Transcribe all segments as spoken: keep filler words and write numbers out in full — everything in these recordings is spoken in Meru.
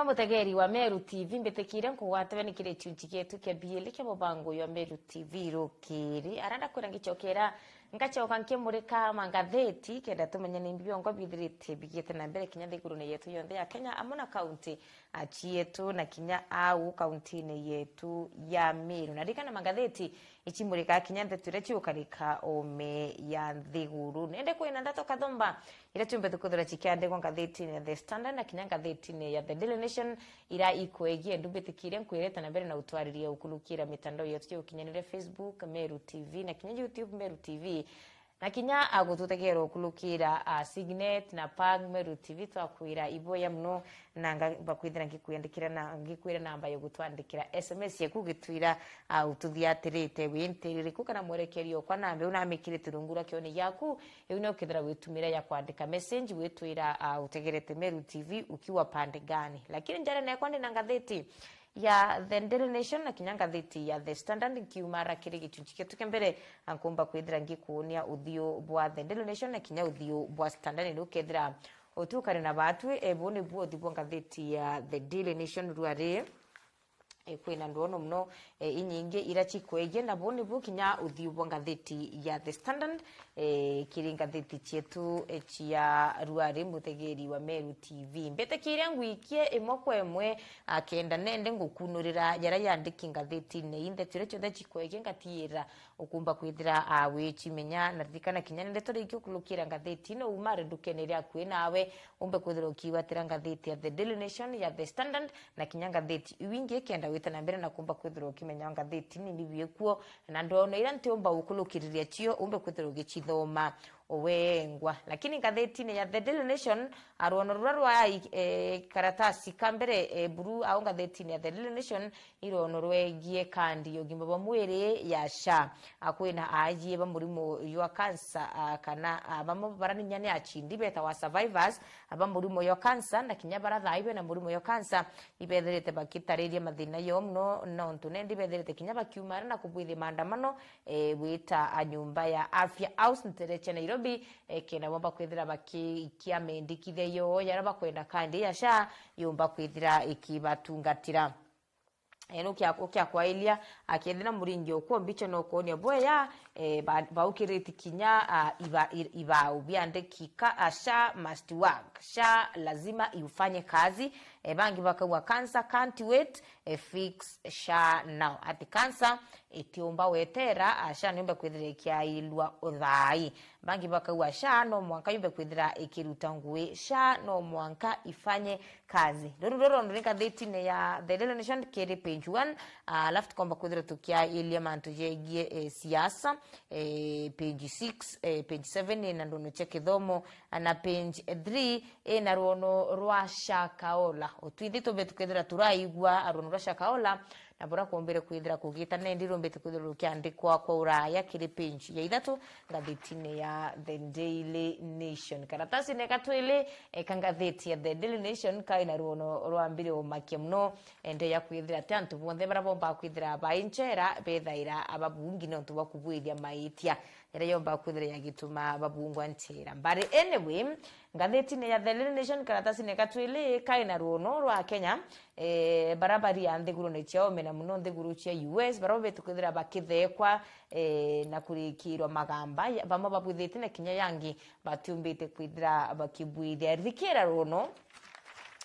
Mutegeri wa Meru T V, mbitikire nkugwatawe ni kiri gichunchi gietu kia biili kia mubango jwa Meru T V rukiri. Ara ndakwira ngicokera, ngacoka nkimurika mangatheti, kenda tumenye ni mbi biongo bithirite bigiite na mbere kinya nthigurune yetu yonthe ya Kenya, amwe na kaunti a cietu, na kinya au kauntine yetu ya Meru. Na ririkana mangatheti icimurikaga kinya ndeto iria ciukarika oome ya nthiguru. Nende kwina ndeto kathumba iria ciumbite kwithirwa cikiandikwa ngathitine ya The Standard na kinya ngathitine ya The Daily Nation, iria ikwegie ndu. Mbitikirie nkwirite na mbere na utwaririe ukulukira mitandao yetu ya ukinyaniria, Facebook Meru T V na kinya YouTube Meru T V, na kinya agututegera ukulukira a Signet na Pang Meru T V. Twakwira iboya muno, na ngamba kwithira ngikwandikira na ngikwira namba ya gutwandikira S M S yaku ugitwira, ah, ututhiatirite wi ntiririku kana mwerekerio okwa namba iu namikirite rungu rwa kione giaku. Iu ni ukithira witumira ya kwandika message witwira, ah, utegerete Meru T V ukiwa pande gani. Lakini njara nekwa ndi na ngatheti ya The Daily Nation na kinya ngatheti ya The Standard. Nkiumara kiri gichunchi gietu kia mbere, nkumba kwithira ngikuonia uthiu bwa The Daily Nation na kinya uthiu bwa Standard, ni ukethira utukari na batwi. E, buu nibuo uthiu bwa ngatheti ya The Daily Nation ruari. E, kwina ndwono muno, e, inyingi ira cikwegie, na buu nibuo kinya uthiu bwa ngatheti ya The Standard, e, kiri ngatheti cietu, e, cia ruari, mutegeri wa Meru T V. Mbitikiria ngwikie imwe kwa imwe, a, kenda nende ngukunurira jaria yandiki ngathetine. I ndeto iria cionthe cikwegie ngatiira ukumba kwithira, a, wicimenya. Na ririkana kinya ni ndeto ringi ukulukira ngatheti ino, uma ri ndukene iria akui nawe, umbe kwithirwa ukigwatira ngatheti ya The Daily Nation, ya The Standard, na kinya ngatheti iu ingi, kenda wite na mbere na kumba kwithirwa ukimenya ngatheti nini biikuo, na ndwono iria ntiumba gukulukiriria cio, umbe kwithirwa ugicithoma wengwa. Lakini ngathetine ya The Daily Nation, a, rwono ruria rwa, e, karatasi ka mbere, e, buru au ngathetine ya The Daily Nation, irono rwegie kandi ya ugima bwa mwiri ya SHA. A, kwina aajie ba murimo jwa kansa, a, kana, a, bamwe baraninya ni acindi betawa survivors, a, ba murimo jwa kansa, na kinya bara thaa ibe na murimo jwa kansa ibethirite bakitariria mathina yoo muno, nontu nendi bethirite kinya bakiumara na kubwithia maandamano, e, gwita a nyumba ya Afya House ntere cia Nairobi, e, kenda bomba kwithira bakiikia mendikithia yoo jaria bakwenda kandi ya SHA yumba kwithira ikibatungatira. E, nukia, ukia kwailia, a, kethira muringi ukwo mbicha no kwonia bweya, e, ba-, baukiriti kinya, a, iba-, i-, ibau biandiki ka, a, SHA must work. SHA lazima ifanye kazi. E, bangi bakauga, "Cancer can't wait, e, fix SHA now." Ati cancer itiumba wetera, a, SHA niumbe kwithira ikiailwa uthai. Bangi bakauga, "SHA no mwanka yumbe kwithira ikiruta ngui. SHA no mwanka ifanye kazi." Ruru ruru ni ngathetine ya The Daily Nation kiri page one, ah, alafu tukomba kwithira tukiailia mantu jegie, eh, siasa, eh, page six, eh, page seven ina ndono cia kithomo, na page three ina rwono rwa Shakaola. Utwithi tumbe tukethira turaigua rwono rwa Shakaola, na bura kumbire kwithira kugita nendi rumbite kwithira rukiandikwa kwa uraya kiri page ya ithatu ngathetine ya The Daily Nation. Karatasi neka twili, e, ka ngatheti ya The Daily Nation kaina rwono rwa mbere umakia muno, ende ya kwithira ti antu bonthe bara bomba kwithira bai nchera bethaira ababungi nontu bwa kubwithia maitia. Ira yomba kwithira yagituma babungwa nchera. But anyway, ngathetine ya The Daily Nation karatasine ka twili kaina rwono rwa Kenya, eh, bara bari a nthigurune ciao mena muno nthiguru cia U S, bara babete kwithira bakithekwa, eh, na kurikirwa magamba, ya-, bamwe babwithite na kinya yangi batiumbite kwithira bakibwithia. Rikira rwono,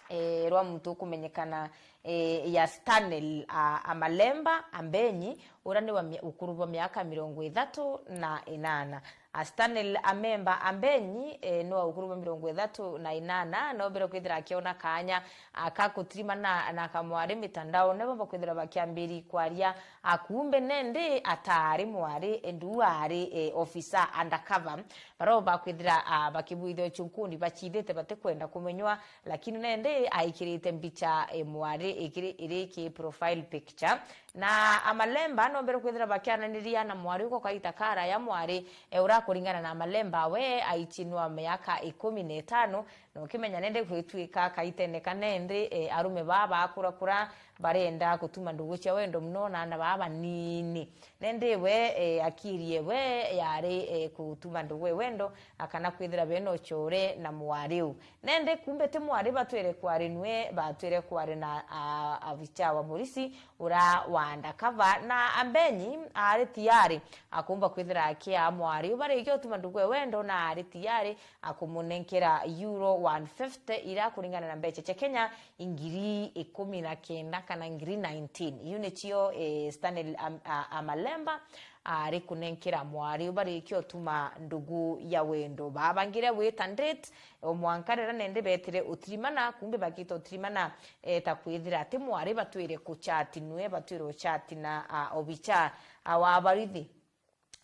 eh, rwa muntu ukumenyekana, eh, ya Stanley, a, Amalemba Ambenyi, uria ni wa mi-, ukuru bwa miaka mirongo ithatu na inana. A Stanley Amemba Ambenyi, eh, ni wa ukuru bwa mirongo ithatu na inana, na ombere kwithira akiona kaanya, a, ka kutirimana na kamwari mitandaone, bomba kwithira bakiambiri kwaria, a, kumbe nendi atari mwari, endu ari, eh, officer undercover. Barao bakwithira, a, bakibwithia uchunkuni bachithite batikwenda kumenywa, lakini nendi aikirite mbicha, e, mwari ikiri, iri ki profile picture. Na Amalemba nombere kwithira bakiananiria na mwari uko kaita karaya mwari, e, ura kuringana na Amalemba we aichinwa miaka ikumi na itano, Na ukimenya nende gwituika kaitene kana indi, eh, arume baa bakurakura barenda gutuma ndugu cia wendo muno na ana baa banini. Nende we, eh, akiri ewe yari, eh, gutuma ndugu e wendo, akana kwithira bena ucore na mwari u. Nende kumbe ti mwari batwire kwari nwe, batwire kwari na, a, abicha wa morisi ura wa undercover, na ambenyi ari tiari akumba kwithira akia mwari u barikia utuma ndugu e wendo, na ari tiari akumunenkera euro one fifty, ira kuringana na mbecha cia Kenya ingiri ikumi na kenda kana ngiri nineteen. Iu nicio, eh, Stanley Am-, a-, Amalemba ari kunenkera mwari u barikia utuma ndugu ya wendo. Babangire wita date, o mwanka rira nende betire utirimana, kumbe bagita utirimana, eh, ta kwithira ati mwari batwire kuchati nwe, batwire uchati na, a, obicha, a, wa barithi.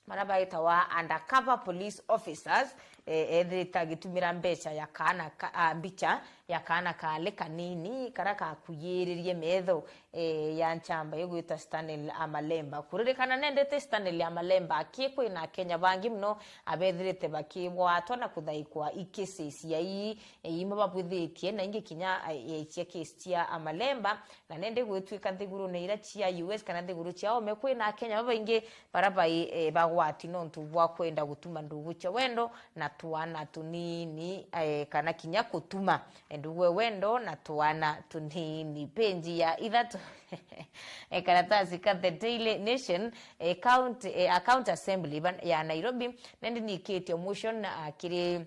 Mara baitawa undercover police officers, eh, ethirite agitumira mbecha ya kaana ka, a, mbicha ya kaana kari kanini, kara kakuyiririe metho, eh, ya nchamba igwita Stanley Amalemba. Kuririkana nendete Stanley Amalemba, aki kwina Akenya bangi muno abethirite bakigwatwa na kuthaikwa i cases cia ii, eh, imwe babwithitie, na ingi kinya, eh, cia case cia Amalemba, na nende gwituika nthigurune ira cia U S kana nthiguru cia ome, kwina Akenya babaingi bara bai, eh, bagwati nontu bwa kwenda gutuma ndugu cia wendo na twana tunini, eh, kana kinya kutuma, eh, ndugu e wendo na twana tunini. Page ya ithatu, eh, karatasi ka The Daily Nation, eh, county, eh, a county assembly ban-, ya Nairobi nende nikitie motion, ah, kiri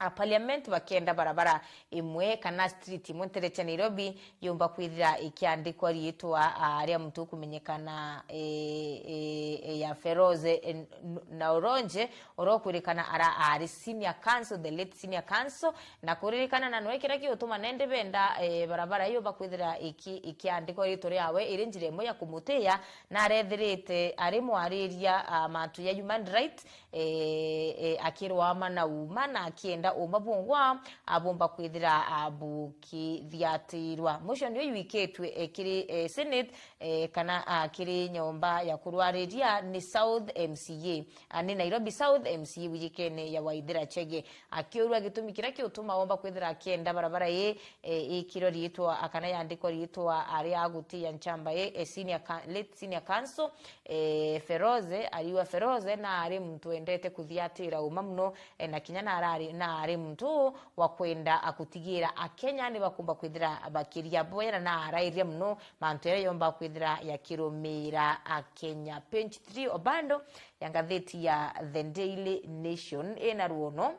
a parliament bakienda barabara imwe kana street imwe ntere cia Nairobi yumba kwithira ikiandikwa riitwa, ah, ria muntu ukumenyekana, eh, eh, eh, ya Feroze, eh, N-, Naoronje, uria ukwirikana ara ari senior counsel, the late senior counsel, na kuririkana na nwe kiria giutuma nende benda, eh, barabara iyo bakwithira iki-, ikiandikwa riitwa riawe iri njira imwe ya kumutiya, na arethirite ari mwariria, ah, mantu ya human rights, eh, eh, akirwama na uma na akienda uma bungwa abumba kwithira abukithiatirwa. Motion iyo iwikitwe, eh, kiri, eh, Senate, eh, kana, ah, kiri nyomba ya kurwariria ni South M C A, ah, ni Nairobi South M C A wijikene ya Waithira Chege. Akiurua gitumi kiria kiutuma omba kwithira akienda barabara ii, eh, ikirwa riitwa, ah, kana yandikwa riitwa aria agutia nchamba ii, eh, senior ca-, late senior counsel, eh, Feroze, ariwa Feroze, na ari muntu wendete kuthiatira uma muno, eh, na kinya na arari, na ari muntu wa kwenda akutigira Akenya ni bakumba kwithira bakiria boya, na na arairia muno mantu yaria yomba kwithira yakirumira Akenya. Page three, Obando, ya ngatheti ya The Daily Nation ina ruono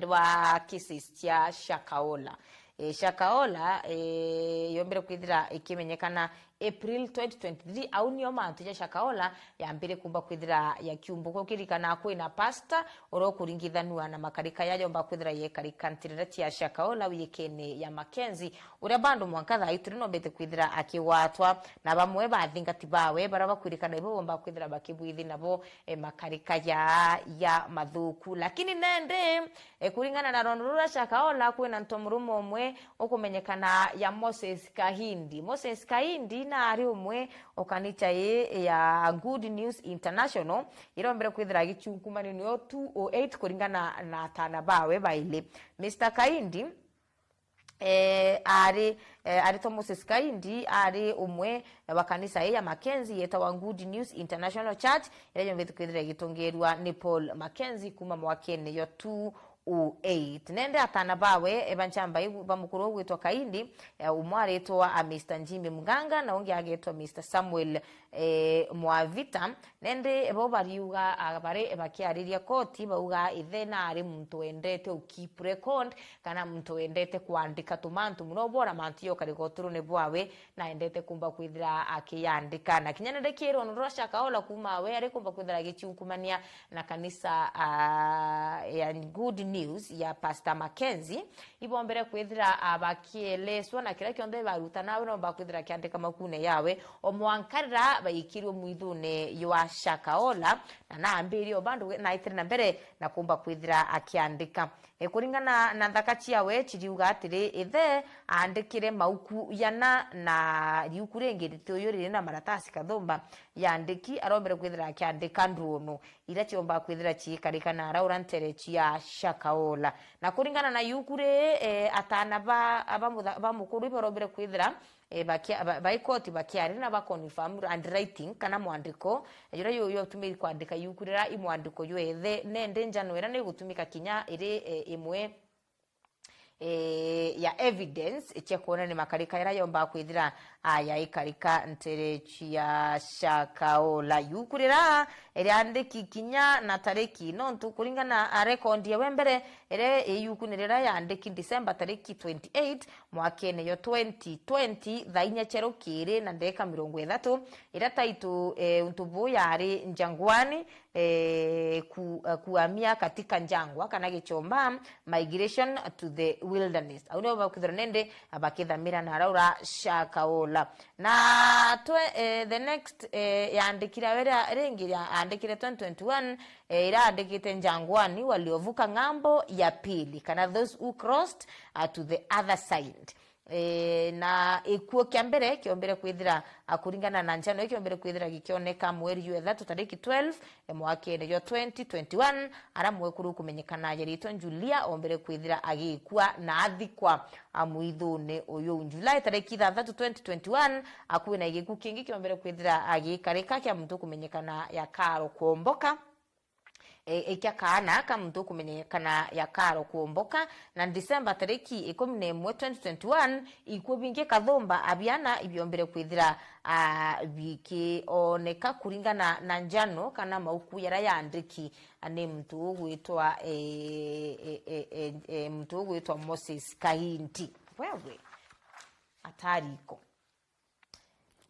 rwa cases cia Shakahola. E, Shakahola, e, yombire kwithira ikimenyekana April twenty twenty-three, au nio mantu ja Shakahola yambire kumba kwithira yakiumbuka. Ukirikana kwina pastor uria ukuringithanua na makarika ya yomba kwithira yekarika ntirira cia Shakahola wiyikene ya Mackenzie, uria bado mwanka thaa ii turi nombete kwithira akigwatwa, na bamwe ba athingati bawe baria bakwirikana ibo bomba kwithira bakibwithi nabo, e, makarika ya, ya mathuku. Lakini nende, e, kuringana na rono ruria Shakahola, kwina ntomurume umwe ukumenyekana ya Moses Kahindi. Moses Kahindi na ari umwe o kanisa ii ya Good News International, irombere kwithira agichunkumanio nio two oh eight kuringana na atana bawe baili. Mister Kahindi, eh, ari, eh, aritwa Moses Kaindi, ari umwe wa kanisa ii ya Mackenzie yetawa Good News International Church, iria yombete kwithira igitongirua ni Paul Mackenzie kuma mwakene yo two oh eight. Nende atana bawe, eh, ba nchamba iu, ba mukuru ugwitwa Kaindi, eh, umwe aritwa, ah, Mister Jimmy Mganga, na ungi agetwa Mister Samuel, eh, Mwavita. Nende bo bariuga, ah, bari bakiariria koti, bauga ithe na ari muntu wendete u keep record, kana muntu wendete kwandika tumantu muno bwora mantu yokariga uturune bwawe, na endete kumba kwithira akiyandika. Na kinya nende kirwa nurura Shakahola kuma we ari kumba kwithira agichunkumania na kanisa, ah, ya Good News ya Pastor Mackenzie, ibombere kwithira, ah, bakieleswa na kiria kionthe baruta nawe nomba kwithira kiandika makune yawe, o mwanka rira baikirwe mwithune ywa Shakahola, kana ambiririe o bandu naitire na mbere na kumba kwithira akiandika. E, kuringana na nthaka ciawe, ciriuga atiri, ithe aandikire mauku yana na riuku ringi riti uyu riri na maratasi kathumba ya andiki arombere kwithira akiandika ndwono iria ciomba kwithira ciikarika na araura ntere cia Shakahola. Na kuringana na iuku riri, e, atana ba, ba, mutha- ba mukuru ibarombere kwithira e, bakia- ba- ba ikoti bakiaria na ba confirm handwriting kana mwandiko, e, juria yu- yutumiri kwandika iuku rira i mwandiko jwa ithe, nende njano ira ni gutumika kinya iri, e, imwe, e, ya evidence cia kuona ni makarika ira yomba kwithira aya ikarika ntere cia Shakahola. Iuku rira riandiki kinya na tariki, nontu kuringana na rekondi yawe mbere, iri iuku ni rira yandiki December tariki twenty-eight, mwakene yo twenty twenty, thaa inya cia rukiri na ndeka mirongo ithatu, iria taitu, e, untu buu yari Njangwani, e, ku, e, kuhamia katika njangwa kana gichomba, migration to the wilderness. Au nio bakwithirwa nende bakithamira na araura Shakahola. Na twe, e, the next, e, yandikire awe ria ringi yaandikire twenty twenty-one, e, iraandikite Njangwani, waliovuka ng'ambo ya pili, kana those who crossed, uh, to the other side. E, na ikuo kia mbere kiombere kwithira, a, kuringana na njano, kiombere kwithira gikioneka mweri jwa ithatu tariki twelve, e, mwakene jwa twenty twenty-one, ara mwekuru kumenyekana ajaritwe Julia ombere kwithira agikua na athikwa, a, mwithune uyu July tariki ithathatu twenty twenty-one, a, kwina igiku kingi kiombere kwithira agikarika kia muntu kumenyekana ya Karo Kuomboka. E, e, kia kaana ka muntu ukumenyekana ya Karo Kuomboka, na December tariki ikumi na imwe, twenty twenty-one, ikuo bingi kathumba a biana ibiombire kwithira, a, bikioneka kuringana na njano kana mauku yaria yaandiki ni muntu ugwitwa, e, e, e, e, e, muntu ugwitwa Moses Kahinti. Wewe, atariko.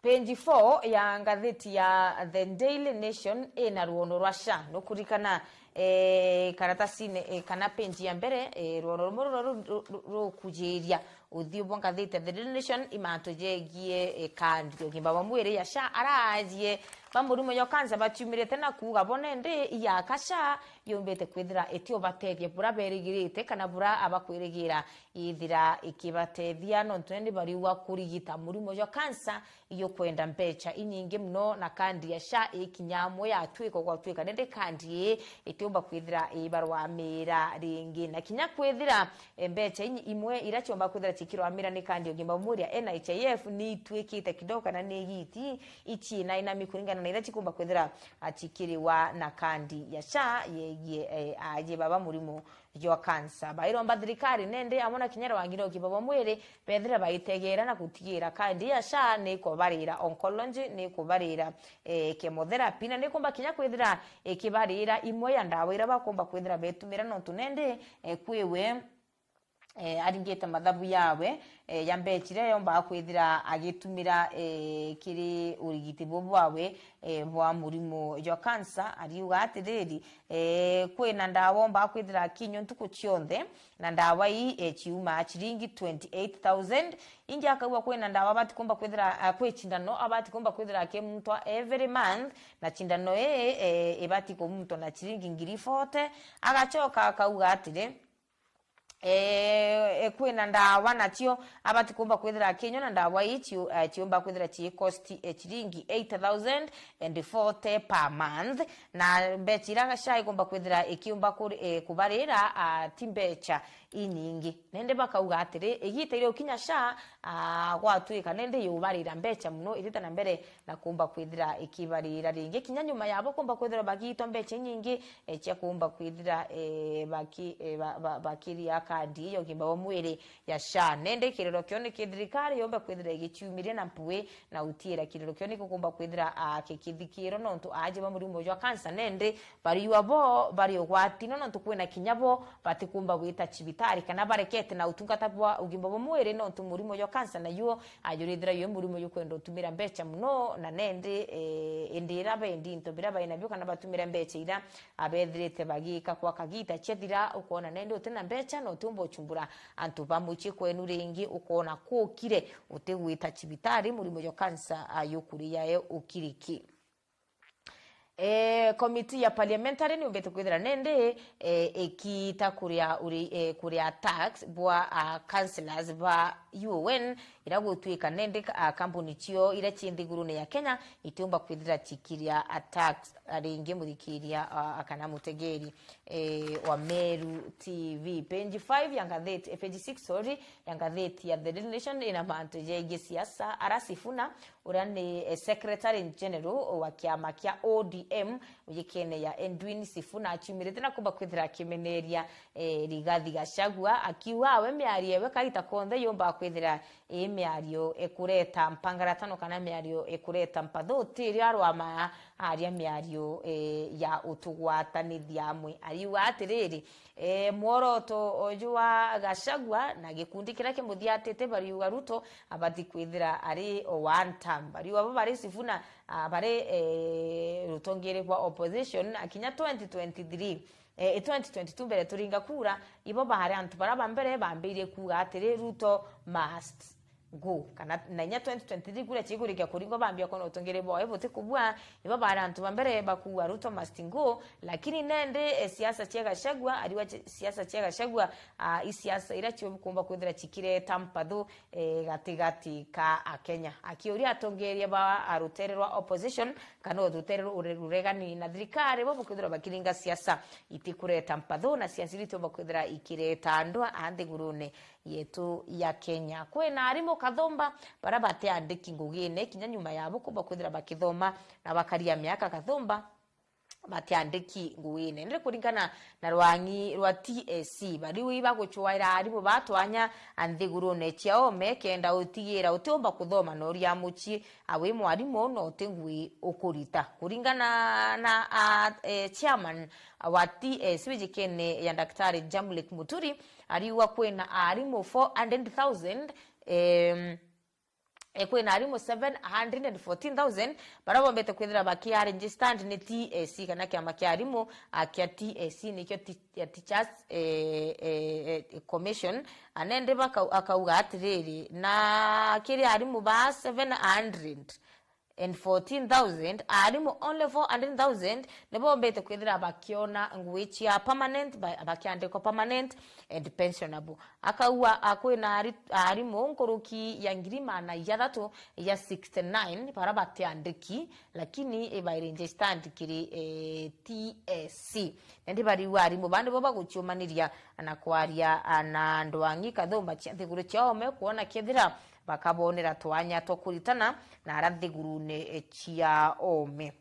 Page four ya ngatheti ya The Daily Nation ina ruono rwa SHA. Nukuririkana, eh, karatasine, eh, kana page ya mbere, eh, ruono rumwe ruria ru- ru- ru- rukujiria uthiu bwa ngatheti ya The Daily Nation i mantu jegie, eh, kandi ugima bwa mwiri ya SHA. Araajie ba murimo jwa kansa batiumirite na kuuga bo nende iyaka SHA yumbite kwithira itiobatethia bura berigirite kana bura abakwirigira ithira ikibatethia, nontu ni bariuga kurigita murimo jwa kansa ijukwenda mbecha inyingi mono, na kandi ya SHA ikinya amwe yatwika gwatwika nende kandi ii itiumba kwithira ibarwamira ringi, na kinya kwithira, e, mbecha inyi- imwe iria ciumba kwithira cikirwamira ni kandi ugima bwa mwiri ya N H I F ni itwikite kidogo kana ni igiti ichiina inami kuringana na iria cikumba kwithira, a, cikiriwa na kandi ya SHA yegie, e, aji baba murimo jwa kansa. Bairomba thirikari nende amwe na kinya rwangi na ugima bwa mwiri bethire baitegera na gutigira kandi ya SHA ni kubarira oncology, ni kubarira, eh, chemotherapy, na ni kumba kinya kwithira ikibarira imwe ya ndawa iria bakumba kwithira betumira, nontu nende, eh, kwiwe, eh, aringite mathabu yawe, eh, ya mbecha iria yombaga kwithira agitumira, eh, kiri urigiti buu bwawe, eh, bwa murimo jwa kansa. Ariuga atiriri, eh, kwina ndawa ombaga kwithira akinywa ntuku cionthe, na ndawa ii, eh, ciumaa ciringi twenty eight thousand. Ingi akauga kwina ndawa batikumba kwithira, ah, kwi cindano abatikumba kwithira akimuntwa every month, na cindano ii, eh, ibati kumuntwa na ciringi ngiri forty. Agacoka akauga atiri, eh, eh, kwina ndawa nacio abatikumba kwithira akinywa, na ndawa ii ciu- eh, ciumba kwithira cii cost, eh, ciringi eight thousand and forty per month, na mbecha iria SHA ikumba kwithira ikiumba kuri- eh, kubarira, ah, ti mbecha inyingi. Nende bakauga atiri, igita iria ukinya SHA, ah, gwatwika nende yubarira mbecha mono, ithite na mbere na kumba kwithira ikibarira ringi. Kinya nyuma yabo kumba kwithira bagiitwa mbecha inyingi, eh, cia kumba kwithira, eh, baki- eh, ba- ba- bakiria kandi iyo ugima bwa mwiri ya SHA. Nende kiriro kio ni ki thirikari yombe kwithira igiciumiria na mpui na utiira kiriro kio ni gukumba kwithira, ah, kikithikirwa, nontu aaji ba murimo jwa kansa nende bariua bo bari ugwatine, nontu kwina kinya bo batikumba gwita cibitari kana barekete na utungata bwa ugima bwa mwiri, nontu murimo jwa kansa nayuo, ah, jurithira yui murimo jukwenda utumira mbecha mono, na nende, eh, indi ira bendi into bira bainabio kana batumira mbecha ira abethirite bagika kwa kagita ciathira, ukona nende utina mbecha na utiumba uchumbura antu ba mucii kwenu ringi, ukona kukire utigwita cibitari, murimo jwa kansa, ah, yukuri yae ukiriki. Eh, komiti ya parliamentary ni umbite kwithira nindi, eh, ikita kuria uri, eh, kuria tax bwa, ah, councillors ba U O N, ira gutwika nindi, ah, kambuni cio ira ci nthigurune ya Kenya itiumba kwithira cikiria, ah, tax. Ringi muthikiria, ah, kana mutegeri, eh, wa Meru T V. Page five ya ngatheti, eh, page six, sorry, ya ngatheti ya The Daily Nation ina mantu jegie siasa. Ara Sifuna, uria ni, eh, Secretary General wa kiama kia O D M, ujikene ya Edwin Sifuna, aciumirite na kumba kwithira akimeneria, eh, Rigathi Gachagua, akiuga we miario ewe kaita konthe yumba kwithira i miario ikureta mpangaratano kana miario ikureta mpatho, ti irio arwama aria miario, eh, ya utugwatanithia amwe. Ariuga atiriri, eh, mworoto jwa Gachagua na gikundi kiria kimuthiatite, bariuga Ruto abati kwithira ari o one term. Bariuga bo bari Sifuna, ah, bari, eh, rutongeri bwa opposition akinya twenty twenty-three. Eh, i twenty twenty-two mbere turinga kura, ibo baari antu baria ba mbere bambirie kuuga atiri, Ruto must go. Kana na inya twenty twenty-three kura ciigurikia kuringwa, bambia kwona utongeri bwawe butikubua, ibo baari antu ba mbere bakuuga Ruto must go. Lakini nende, eh, siasa cia Gachagua, ariwa ci-, siasa cia Gachagua, ah, i siasa iria cikumba kwithira cikireta mpathu, eh, gatigati ka Akenya. Akiuria atongeria ba, ah, rutere rwa opposition, kana rutere ru-, ruregani na thirikari, bo bakwithirwa bakiringa siasa itikureta mpathu, na siasa iria itiumba kwithira ikireta ndwa a nthigurune yetu ya Kenya. Kwina arimu kathumba baria batiandiki ngugine, kinya nyuma yabo kumba kwithira bakithoma na bakaria miaka kathumba batiandiki ngugine. Indi kuringana na rwang'i rwa T S C, bariu ibagucwaira arimu ba twanya a nthigurune cia ome kenda utigira utiumba kuthoma na uria mucii, a wi mwarimu na uti ngui ukurita. Kuringana na, a, e, chairman wa T S C wijikene ya Daktari Jamlick Muturi, ariuga kwina arimu four hundred thousand, em, e, kwina arimu seven hundred and fourteen thousand baria bombete kwithira bakia registered ni T S C, kana kiama kia arimu, a, kia T S C, nikio ti-, ya Teachers, e, e, e, Commission. Anende bakau-, akauga atiriri, na kiri arimu ba seven hundred and fourteen thousand, arimu only four hundred thousand nibo bombete kwithira bakiona ngui cia permanent, ba-, bakiandikwa permanent and pensionable. Akauga, a, kwina ari-, arimu nkuruki ya ngiri magana jathatu ya sixty-nine baria batiandiki, lakini ibairi registered kiri, eh, T S C. Nandi bariuga arimu bandi bo baguciumaniria na kwaria, a, na ndwang'i kathumba cia nthiguru cia ome, kwona kethira bakabonera twanya twa kuritana na ara nthigurune, eh, cia ome.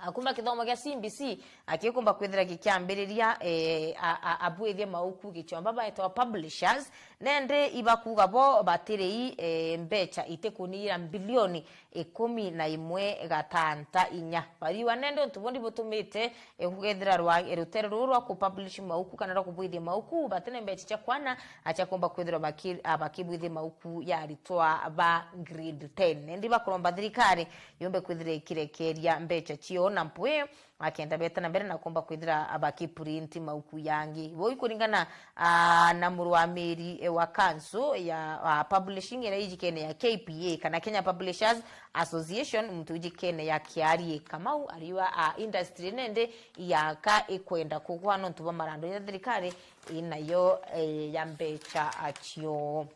A, kuma kithomo gia C B C, a, gikumba kwithira gikiambiriria, eh, a, a, abwithie mauku gichomba baetwa publishers, nende ibakuga bo batirei, eh, mbecha itikunira mbilioni ikumi na imwe gatanta inya. Bariuga nende untu bundi butumite, eh, kugethira rwa, eh, rutere ruru rwa kupublish mauku kana rwa kubwithia mauku, batine mbecha cia kwana, a, cia kumba kwithirwa baki-, a, bakibwithia mauku ya aritwa ba grade ten. Nende bakuromba thirikari yumbe kwithira ikirekeria mbecha cio na mpwi, akenda beta na mbere na kumba kwithira bakiprint mauku yangi. Bo ikuringana, a, na murwamiri, e, wa council ya, a, publishing iria ijikene ya K P A kana Kenya Publishers Association, muntu ijikene ya Kiari Kamau, ariuga, a, industry nende yaka ikwenda kugwa nontu bwa marando ya thirikari inayo, e, ya mbecha acio.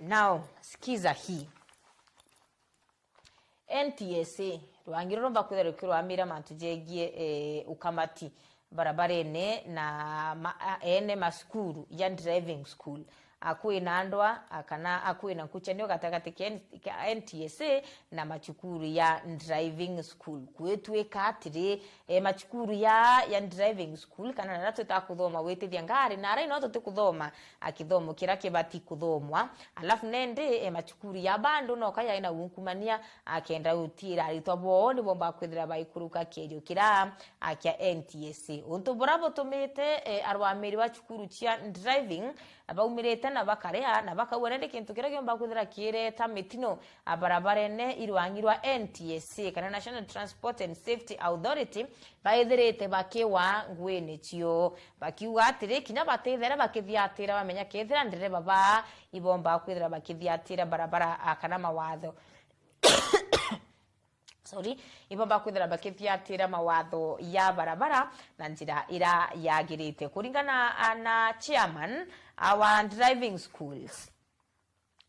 Now, sikiza hii. N T S A, rwangi ruru mbakwithira rukirwamira mantu jegie, eh, ukamati barabarene na ma-, a-, ene masukuru ya driving school. Akwina ndwa, a, kana akwina nkuchanio gatagati ka N-, ka N T S A na macukuru ya driving school. Kwitwika atiri, e, macukuru ya, ya driving school, kana naria twita kuthoma gwitithia ngari, na aria no tutikuthoma, a, kithomo kiria kibati kuthomwa. Alafu nende, e, macukuru ya bando no kaya ina unkumania, akenda gutira aritwa boo ni bomba kwithira baikuruka kierio kira, a, kia N T S A. Untu bura butumite, e, arwamiri ba cukuru cia driving baumirite na bakaria na bakauga nende kintu kiria giomba kwithira kireta mitino a barabarene irwangi rwa N T S A kana National Transport and Safety Authority, baithirite bakiwa nguine cio, bakiuga atiri, kinya batithera bakithiatira bamenya kethira ndereba baa ibomba kwithira bakithiatira barabara, a, kana mawatho. sorry, ibomba kwithira bakithiatira mawatho ya barabara na njira ira yagirite. Kuringana, ah, na chairman, our driving schools,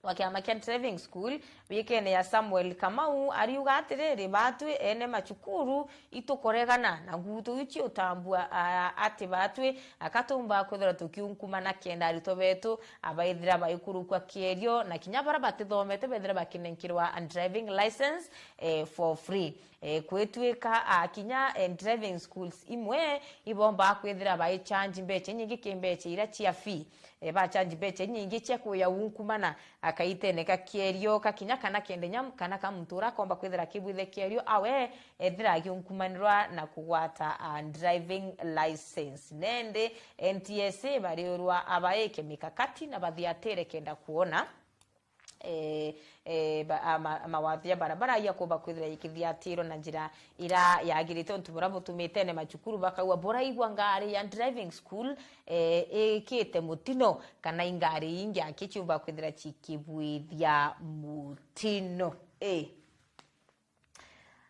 wa kiama kia driving school, wikene ya Samuel Kamau, ariuga atiriri, batwi ene macukuru itukoregana na ngutu iu ciutambua, ah, ati batwi akatumba kwithira tukiunkumana kenda aritwa betu abaithira baikurukwa kierio, na kinya bara batithomete bethira bakinenkirwa driving license, eh, for free. Eh, kwitwika, ah, kinya, eh, driving schools imwe ibomba kwithira baichange mbecha inyingi ki mbecha ira cia fee. Eh, bachange mbecha inyingi cia kuya unkumana akaitene ka kierio ka kinya kana kende nyam-, kana ka muntu ura akomba kwithira akibwithe kierio awe ethira agiunkumanirwa na kugwata, ah, driving license. Nende N T S A bariurwa abaike mikakati na bathiatire kenda kuona, eh, eh, ba-, ama-, mawatho ya barabara ya kuumba kwithira ikithiatirwa na njira ira yagirite, untu buria butumite ene macukuru bakaua buraigua ngari ya driving school, eh, ikite mutino, kana ingari ingi aki ciumba kwithira cikibwithia mutino. Eh.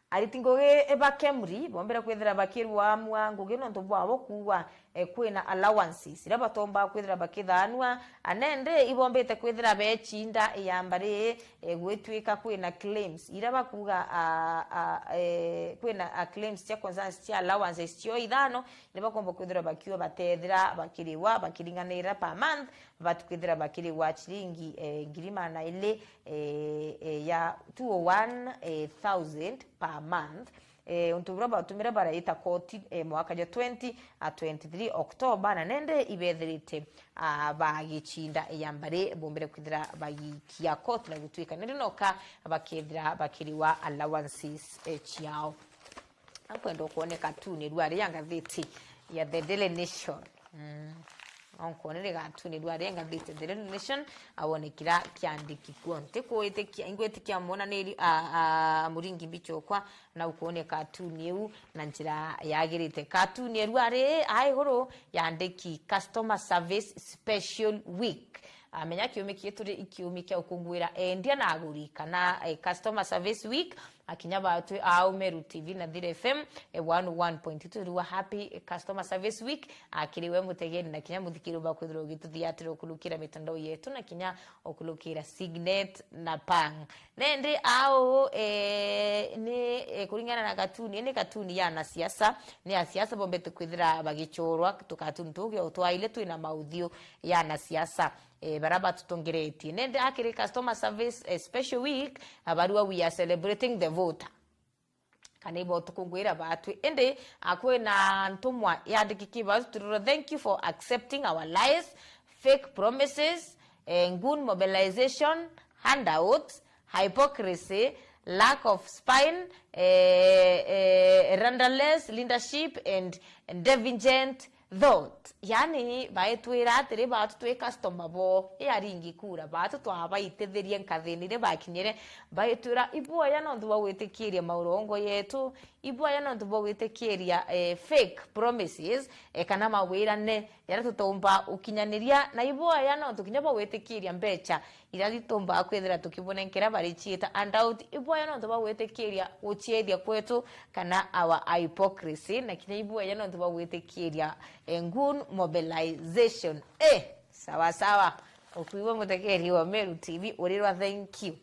Ariti ngugi ba KEMRI bombere kwithira bakirua amua ngugi nontu bwabo kuuga, eh, kwina allowances iria batomba kwithira bakithanua, anende ibombite kwithira bechinda ya mbari, eh, gwitwika kwina claims iria bakuuga, ah, ah, eh, kwina, ah, claims cia concerns cia allowances cio ithano iria bakomba kwithira bakiua batethira bakiriwa bakiringanira per month, batu kwithira bakiriwa chiringi, eh, ngiri magana ili, eh, eh, ya two oh one thousand per month. Eh, untu buria batumire baraita koti, eh, mwaka jwa twenty twenty-three October, na nende ibethirite, ah, bagichinda ya mbari bombere kwithira bagikia koti na gutwika nende noka bakethira bakiriwa allowances, eh, ciao. Nkwenda ukwone katuni rua ria ngathiti ya The Daily Nation. Mm. Onkwonere gatuni rwa ria ngathiti The Daily Nation, awone kira kiandiki kuo. Ntikwitikia, ingwitikia mwonaniri, a, a, Muringi Mbichokwa, na ukwone katuni iu na njira yagirite. Katuni erua ri a iguru yandiki Customer Service Special Week. Amenya kiumi kietu ri, kiumi kia ukungwira endia na aguri, kana, eh, Customer Service Week, akinya batwi a Meru T V na Thira F M, eh, one oh one point two, rua happy Customer Service Week, akiri we mutegeri na kinya muthikiri uba kwithirwa ugituthiatira ukurukira mitandao yetu na kinya ukurukira Signet na Pang. Nende ao, eh, ni, eh, kuringana na katuni, ni katuni ya anasiasa, ni asiasa bombete kwithira bagichorwa tukatuni tugi o twaile twina mauthiu ya anasiasa, eh, bara batutongeretie. Nende akiri Customer Service, eh, Special Week, abarua we are celebrating the voter. Kana ibo tukungwira batwi. Indi, ah, kwina ntumwa yandiki kibaru turiro, "Thank you for accepting our lies, fake promises, eh, ngun mobilization, handouts, hypocrisy, lack of spine, eh, eh, rudderless leadership and deviant thought." Yani, baitwira atiri, batu twi customer bo, i aringi kura, batu twabaitithirie nkathini ri bakinyire, baitwira, "Iboya nontu bwa gwitikiria maurongo yetu, iboya nontu bwa gwitikiria, eh, fake promises, eh, kana mawirane jaria tutomba ukinyaniria, na iboya nontu kinya bwa gwitikiria mbecha iria tutomba kwithira tukibunenkera bari ciita handouts, iboya nontu bwa gwitikiria guciethia kwetu kana our hypocrisy, na kinya iboya nontu bwa gwitikiria, eh, ngun mobilization." Eh, sawa sawa. Ukuigua mutegeri wa Meru T V urirwa thank you.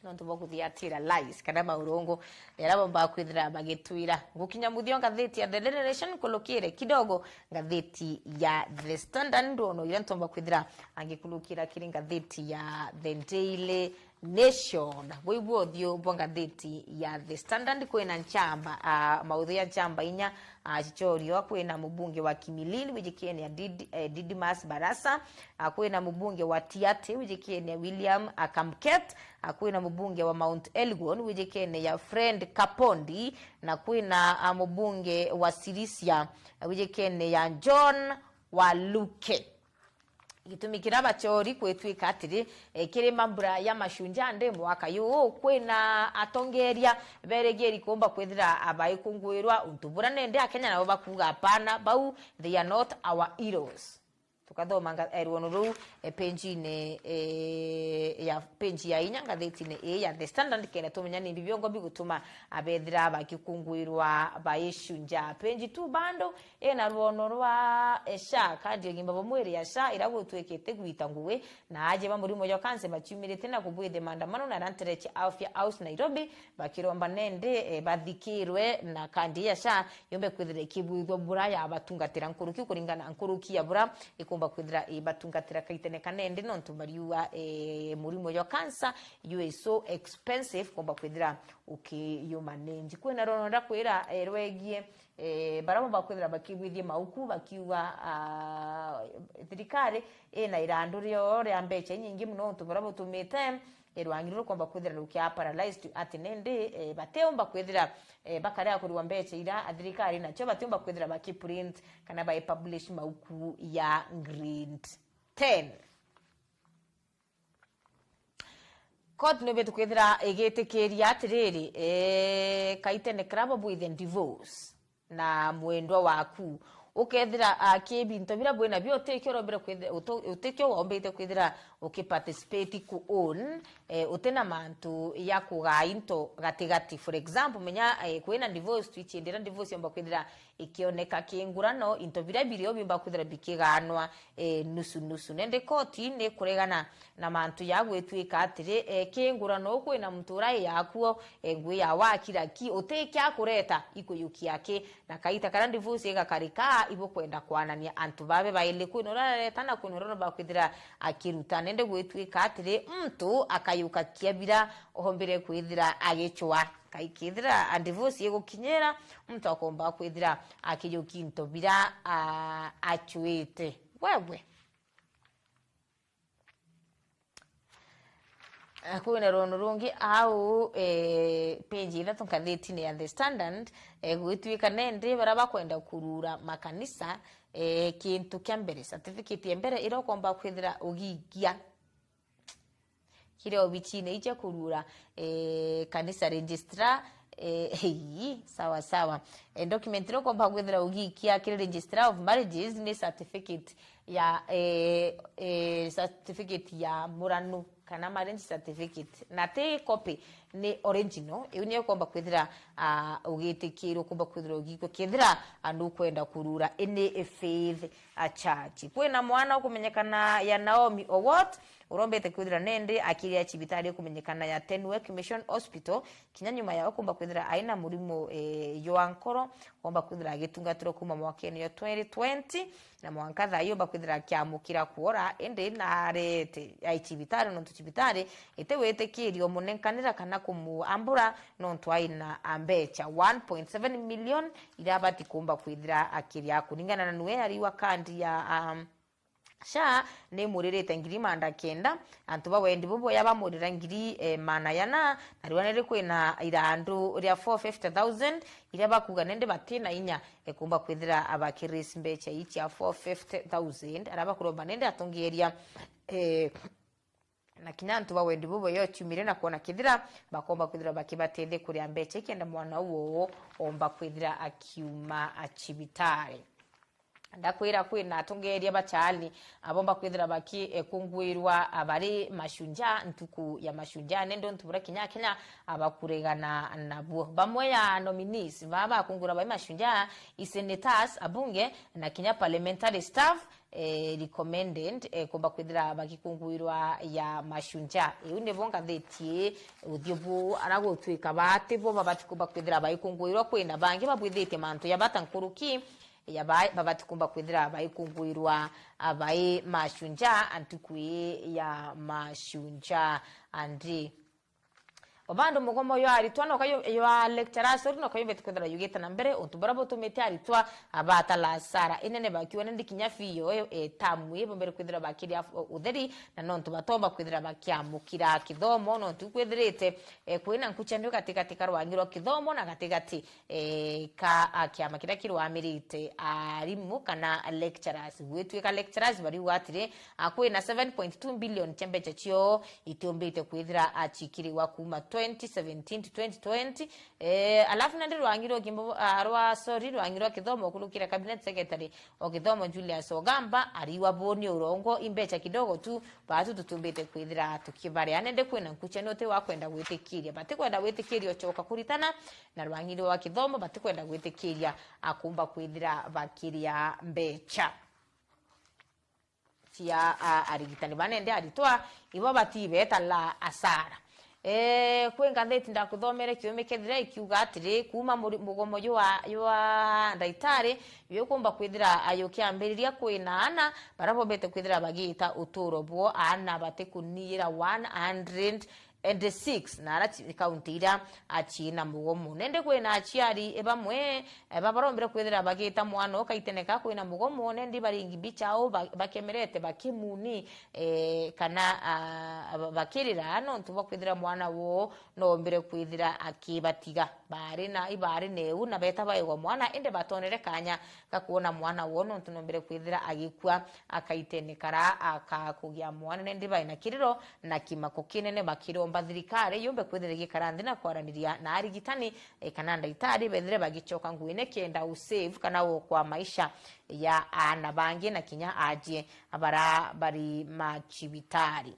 Nontu bwa kuthiatira lies kana maurongo jaria bomba kwithira bagitwira. Ngukinya muthia ngathiti ya The Daily Nation, kulukire kidogo ngathiti ya The Standard, ndwona iria ntomba kwithira angikulukira kiri ngathiti ya The Daily Nation. Bwibwo uthiu bwa ngathiti ya The Standard, kwina nchamba, ah, mauthu ya nchamba inya, ah, chichorio, kwina mubunge wa Kimilili, wijikene ya Did-, eh, Didmus Barasa, ah, kwina mubunge wa Tiaty, wijikene ya William, ah, Kamket, ah, kwina mubunge wa Mount Elgon, wijikene ya Fred Kapondi, na kwina, ah, mubunge wa Sirisia, ah, wijikene ya John Waluke. Gitumi kiria bachori kwitwika atiri, eh, kiri mambura ya Mashujaa Day mwaka yuu, kwina atongeria beregieri kuumba kwithira baikungwirwa untu buria nende Akenya nabo bakuuga, "Hapana, bau they are not our heroes." Tukathoma nga-, eh, rwono ruu, eh, page-ini, eh, ya, page ya inya ngathitine ii ya The Standard, kenda tumenya ni mbi biongo bigutuma abethira bagikunguirwa baicunja. Page two bando ina rwono rwa, eh, SHA, kandi ugima bwa mwiri ya SHA, ira gutwikite gwita ngugi, na aje ba murimo jwa kansa baciumirite na kubwithia maandamano na aria nterechi Afya House Nairobi, bakiromba nende, eh, bathikirwe na kandi ya SHA yombe kwithira ikibwithua bura ya batungatira nkuruki kuringana nkuruki ya bura ikomba kwithira ibatungatira kaitene kanende, nontu bariuga, eh, murimo jwa cancer you is so expensive komba kwithira ukiyumanage. Kwina rwono ndakwira, eh, rwegie, eh, bara bomba kwithira bakibwithia mauku bakiuga, ah, thirikari ina irandu rio ria mbecha inyingi muno, untu bura butumite e, rwangi ruru rukomba kwithira rukia paralyzed, ati nindi, e, batiumba kwithira, e, bakarega kurua mbecha ira thirikari nacio, batiumba kwithira bakiprint kana baipublish mauku ya grade ten. Court nubete kwithira igitikiria atiriri, e, kaitene club bwithe divorce na mwendwa waku, ukethira, ah, ki binto bira bwina bio utikio urombire kwithira, utu-, utikio waombite kwithira ukiparticipate ku own, eh, utina mantu ya kugaa into gatigati. For example, menya, eh, kwina divorce, twichindira divorce yomba kwithira ikioneka ki ngurano, into bira birio biumba kwithira bikiganwa, eh, nusu nusu. Nende koti ni kuregana na mantu ya gwitwika atiri, eh, ki ngurano kwina muntu urai yakuo, eh, ngui ya wakira ki, utikia kureta ikuyukia ki, na kaita karia divorce igakarika, ibukwenda kwanania antu babe baili, kwina uria arareta na kwina uria bakwithira akiruta. Nende gwitwika atiri, muntu akayuka kia bira ombire kwithira agicwa. Kaikithira a divorce igukinyira, muntu akomba kwithira akiyukia into bira, a, acuite. Wewe. Eh, kwina rwono rungi au, eh, page ithatu ngathitine ya The Standard, eh, gwitwika nende bara bakwenda kurura makanisa, eh, kintu kia mbere, certificate ya mbere ira ukomba kwithira ugiikia kiria obichine iche kurura, eh, kanisa registrar, eh, hei, sawa sawa. Eh, document ira ukomba kwithira ugiikia kiri registrar of marriages ni certificate ya, eh, eh, certificate ya muranu kana marriage certificate, na ti copy, ni original. Iu niyo ukomba kwithira, ah, ugitikirwo, ukomba kwithira ugikwa kethira, ah, nukwenda kurura ini faith a church. Kwina mwana ukumenyekana ya Naomi Owot, urombete kwithira nende akiria cibitari ukumenyekana ya Tenwek Mission Hospital, kinya nyuma ya ukumba kwithira aina murimo, eh, jwa nkoro, omba kwithira agitungatirwa kuma mwakene yo twenty twenty, na mwanka thaa ii omba kwithira akiamukira kuora, indi narete ai cibitari, nontu cibitari itiwitikiria umunenkanira kana kumuambura, nontu aina mbecha one point seven million iria abati kumba kwithira akiria. Kuringana na nue ariwa kandi ya, um, SHA ni muririte ngiri manda kenda, antu ba wendi buboya bamurira ngiri, eh, mana yana, na riu niri kwina irandu ria four fifty thousand, iria bakuga nindi batina inya, eh, kumba kwithira abakirisi mbecha ii cia four fifty thousand, aria bakuromba nindi atongeria, eh, na kinya antu ba wendi buboya uciumire na kwona kethira bakomba kwithira bakibatethia kuria mbecha ikenda mwana uo omba kwithira akiuma a cibitari. Ndakwira kwina atongeria ba chali abomba kwithira baki, eh, kungwirwa, ah, bari mashujaa, ntuku ya mashujaa, nende untu buria kinya Kenya abakuregana nabuo. Bamwe ya nominees baa bakungwirwa bari mashujaa i senators, abunge, na kinya parliamentary staff, eh, recommended, eh, kumba kwithira bagikungwirwa ya mashujaa. Iu nibo ngathiti uthio bu ara gutwika bati bo babati kumba kwithira bagikungwirwa, kwina bangi babwithitie mantu ya bata nkuruki ya ba-, babati kumba kwithira baikungwirwa, ah, bai mashujaa, a ntuku ii ya mashujaa. Andi o bandu mugomo jwa aritwa noka yu-, jwa lecturers uri noka yumbite kwithira yugite na mbere, untu buria butumite aritwa abatala asara inene bakiuga nindi kinya fee yo, eh, tamu ii bombere kwithira bakiria f-, utheri, na nontu batomba kwithira bakiamukira kithomo, nontu kwithirite, eh, kwina nkuchanio gatigati ka rwangi rwa kithomo na gatigati eh, ka, a, kiama kiria kirwamirite arimu kana lecturers. Gwitwika lecturers bariuga atiri, a, kwina seven point two billion cia mbecha cioo itiumbite kwithira, a, cikiriwa kuma twenty seventeen to twenty twenty. Eh, alafu nandi rwangi rwa kimbo, ah, rwa, sorry, rwangi rwa kithomo kurukira cabinet secretary o kithomo Julius Ogamba ariwa boni urongo imbecha kidogo tu, batu tutumbite kwithira tukibaria. Nende kwina nkucha ni uti wa kwenda gwitikiria, batikwenda gwitikiria uchoka kuritana, na rwangi rwa kithomo batikwenda gwitikiria akumba kwithira bakiria mbecha cia, a, arigitani bane ndi aritwa ibo batibeta la asara. E, kwi ngatheti ndakuthomere kiumikethira ikiuga atiri, kuuma muri-, mugomo jwa, jwa ndaitari, yukumba kwithira ayukiambiriria kwina ana bara bombete kwithira bagita uturo bwo ana batikuniyira one hundred and six, na ara ci-, kaunti iria aciina mugomo. Nende kwina aciari bamwe, eh, babarombire kwithira bagita mwana o kaitene ka kwina mugomo, nendi baringi bichao ba-, bakemerete bakimuni, eh, kana, ah, ba-, bakirira nontu bwa kwithira mwana wo noombire kwithira akibatiga. Bari na, ibari neu na beta baigwa mwana, indi batonere kanya ga kwona mwana wo nontu noombire kwithira agikua akaitene kara akakugia mwana. Nendi baina kiriro na kimako kinene bakiromba thirikari yumbe kwithira igikara nthi na kwaraniria na arigitani, eh, kana ndaitari bethire bagichoka nguine kenda u save kana wokwa maisha ya ana bangi na kinya ajie bara bari macibitari.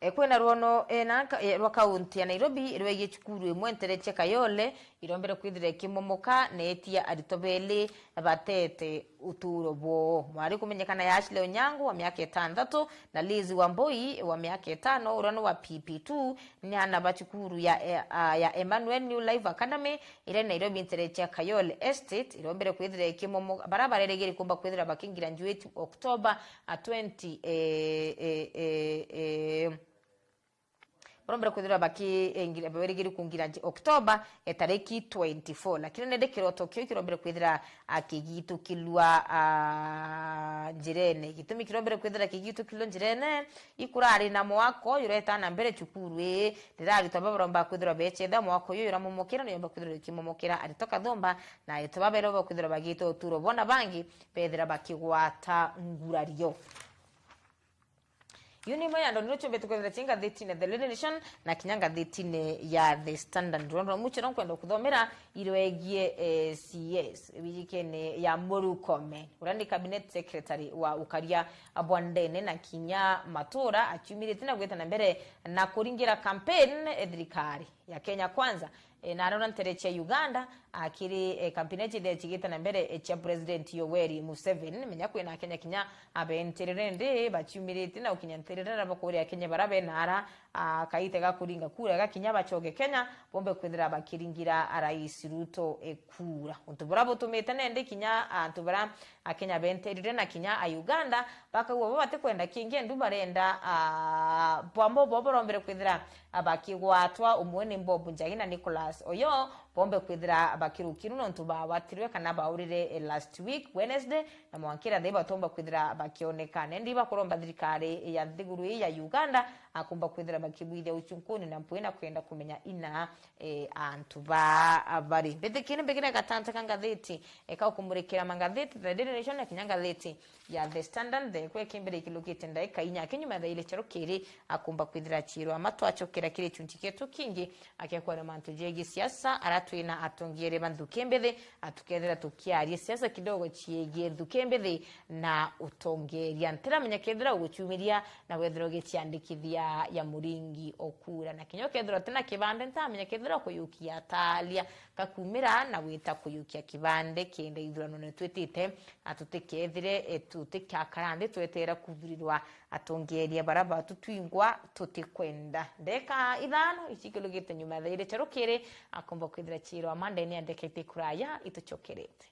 E, kwina rwono, e, na ka-, e, rwa kaunti ya Nairobi rwegie cukuru imwe ntereche Kayole irombere kwithira ikimomoka neetia aritwa beli batete uturo bwoo. Mwari kumenyekana ya Ashley Onyango wa miaka itantatu na Liz Wambui wa miaka itano, uria ni wa P P two, ni ana ba cukuru ya, e, a, ya Emmanuel New Life Academy iria Nairobi ntereche Kayole Estate irombere kwithira ikimomoka, bara barerigiri kumba kwithira bakingira njuiti October a twenty, eh, eh, eh, eh, barombere kwithirwa baki-, eh, ngira-, berigiri kungira nji-, October, eh, tariki twenty-four. Lakini nende kiroto kiu kirombere kwithira akigitukilwa, ah, njirene. Gitumi kirombere kwithira kigitukilwa njirene, ikurari na mwako uyu uretana mbere cukuru ii, riraritwa babaromba kwithirwa becetha mwako uyu uramomokera, niyomba kwithirwa ikimomokera aritwa kathumba, na aritwa babere bakwithirwa bagite uturo bona bangi, bethira bakigwata ngurario. Iu ni imwe ya ndoniro ciumbite kwithira ci ngathitine The Daily Nation na kinya ngathitine ya The Standard. Rwendo rwa muchiro nkwenda kuthomera irwegie, eh, C S wijikene ya Murkomen, uria ni cabinet secretary wa ukaria bwa ndene na kinya matura, aciumiritie na gwita na mbere na kuringira campaign, eh, thirikari ya Kenya Kwanza. E, na arona ntere cia Uganda, akiri, e, kampeni iji ithia cigite na mbere, e, cia President Yoweri Museveni. Menya kwina Akenya kinya abenterere ndi baciumirite na gukinya nterere na bakuria Akenya bara bena ara, a, kaite ga kuringa kura gakinya bacoke Kenya, bombe kwithira bakiringira Rais Ruto, e, kura. Untu bura butumite nendi kinya antu bara Akenya benterire na kinya a Uganda, bakauga bo batikwenda kingi, endu barenda, ah, bwambo bo barombere kwithira, ah, bakigwatwa, umwe ni Bob Njagi na Nicholas Oyoo, bombe kwithira bakirukirwe nontu bawatirwe kana baurire, eh, last week Wednesday, na mwankira thai batomba kwithira bakionekana. Endi bakuromba thirikari ya nthiguru ii ya Uganda, akumba kwithira bakibwithia uchunkuni na mpwi na kwenda kumenya ina, eh, antu ba, bari. Mbithikire mbigire gatanta ka ngathiti, eka ukumurikira mangathiti, The Daily Nation na kinya ngathiti ya The Standard, the kwe kimbere ikilukite ndaika inya, kinyuma thaa ile cia rukiri, akumba kwithira chirwa matwa achokera kiri chunchi kietu kingi, akekwana mantu jegi siasa, ara twina atongiere ba nthuki mbithi, atukethira tukiaria siasa kidogo chiegie nthuki mbithi na utongeria. Ntiramenya kethira uguchumiria na wethira ugiciandikithia ya Muringi Okura. Na kinya ukethira utina kibande, ntamenya kethira ukuyukia ataria gakumira na gwita kuyukia kibande kenda ithurano ni twitite, a, tutikethire, e, tutikakara nthi tweterera kuthurirwa atongeria bara batu twingwa tutikwenda. Ndeka ithano ici ikilugite nyuma thaa ile cia rukiri, akomba kwithira chirwa Monday ni andekete kuraya ituchokerete.